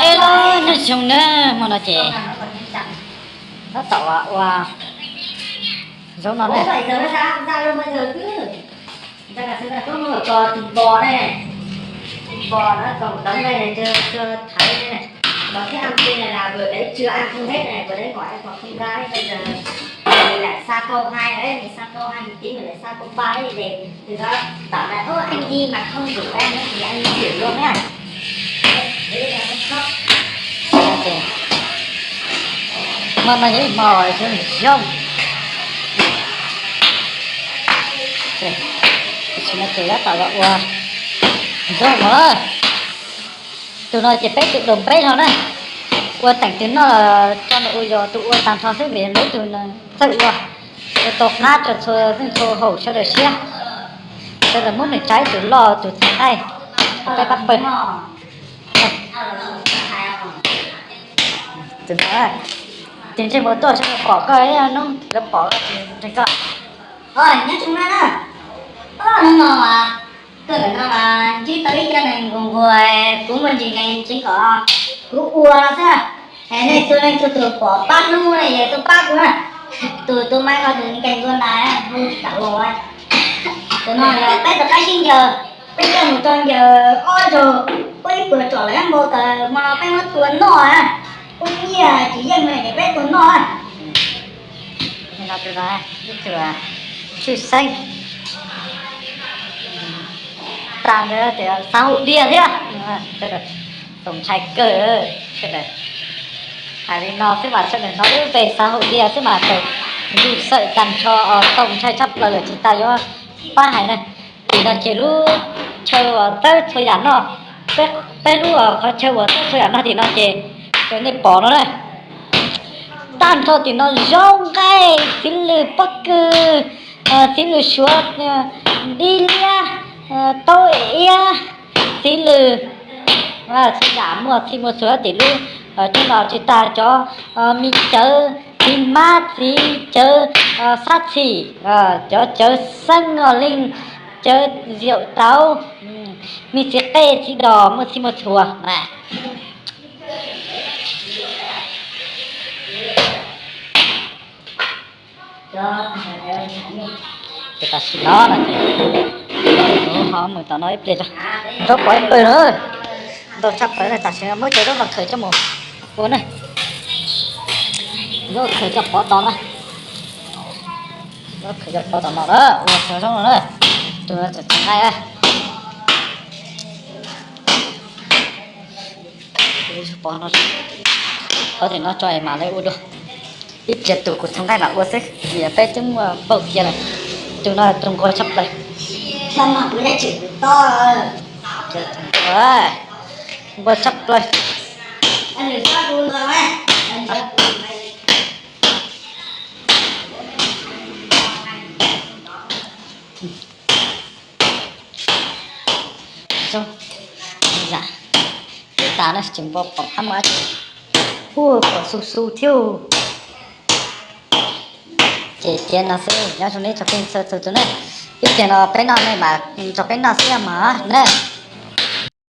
Ej, nyob zoo na, hmo no ces tab tom ua zaub no na. Tus bò ne, tus bò nó còn đóng đây này, chưa, chưa thấy đây này. Nó thích ăn kia này là vừa đấy chưa ăn không hết này, vừa đấy gọi em còn không ra ấy, bây giờ mình lại xa câu hai đấy, mình xa câu hai một tí, mình lại xa câu ba ấy, về từ đó bảo là: "Ơ, anh đi mà không rủ em ấy thì anh chuyển luôn nhá." Hmo no yog ib hmo zoo zoo. Tam sim no ces tab tom los ua zaub no. Tus no ces peb tus doos peb no na. Ua teem twg noj los tso nws ua, yog tus ua tag nrho xwb vim lub tus txawj ua, ua tau qab rau txhua leej txhua hauv sawv daws siab. Sawv daws muab nws tsa ib tus loj tus txheem qaij, peb pab pawg. Tus no, tus ntsej muag tuaj sawv daws pom koj, hnub lawv pom koj tus ntsej koj. Nyob zoo na, hnub no mas tuaj ntawm no mas ntsib tau ib co neeg nquag nquag, kuv muaj ntsis nkees tsis kom kuv ua no xwb. Es nej txhua leej txhua tus pom pab hnub no yog tuaj pab kuv na. Tus tus maib ko tus nkees dua ntais hu Tam Laus. Tus no yog peb rov qab sib ncaws, peb coj mus tso ncaws ob zaug, peb ib puas tsom lawm npau taws hmo no peb muab tua noj na. Peb nyiaj tsis yeej li ces peb tua noj na. Ib tug tshwj xeeb tag ntawd tias xav hu diag thiab, txaus ntshai kawg. Sawv daws hais li no xwb mas sawv daws hnov lub npe xav hu diag xwb mas txaus ntshai tag nrho, txaus ntshai tshaj plaws lawm tsis tas yuav pab hais na. Tim no ces lub chaw uas txawb txhua yam noj, peb lub qhov chaw uas txawb txhua yam noj tim no ces, ces nej pom no na. Tag nrho tim no zaub nqaij, txiv lws pob kws, txiv lws suav, dib liab, taub iab, txiv lws, txhua yam muaj txhij muaj txhua tim lub chaw no tsis tas cov me cawv txiv hmab txiv cawv, xab txhim, cov cawv xeeb os, leej cawv ziaum tauv, me txiv qej txiv dos muaj txhij muaj txhua. Ces tam sim no no ces ho mus tom no ib pliag tso. Zaub pom ib pawg na, ntau tshaj plaws na. Tam sim no muab cov zaub no khaws coj mus ua na. Zaub khaws coj pov tom na. Zaub khaws coj pov tom no na, ua cov zaub no na. Tus no tseem tsis nqaij na. Pov no, pov tim no tso es mam li ua dua. Ib pliag tus kuv txhoov nqaij mam ua xwb vim peb twb muaj npaum cia lawm. Tus no tus nquag tshaj plaws. Nquag tshaj plaws. Zoo, zam, ib tas no tseem npau pom qab muaj dab tsi. Ua pom xu xu thiab. Ces tias no xwb, nyob zoo nej tsoom phooj ywg txhua tus na. Ib pliag no peb noj nej mam nrog peb noj xwb mas na.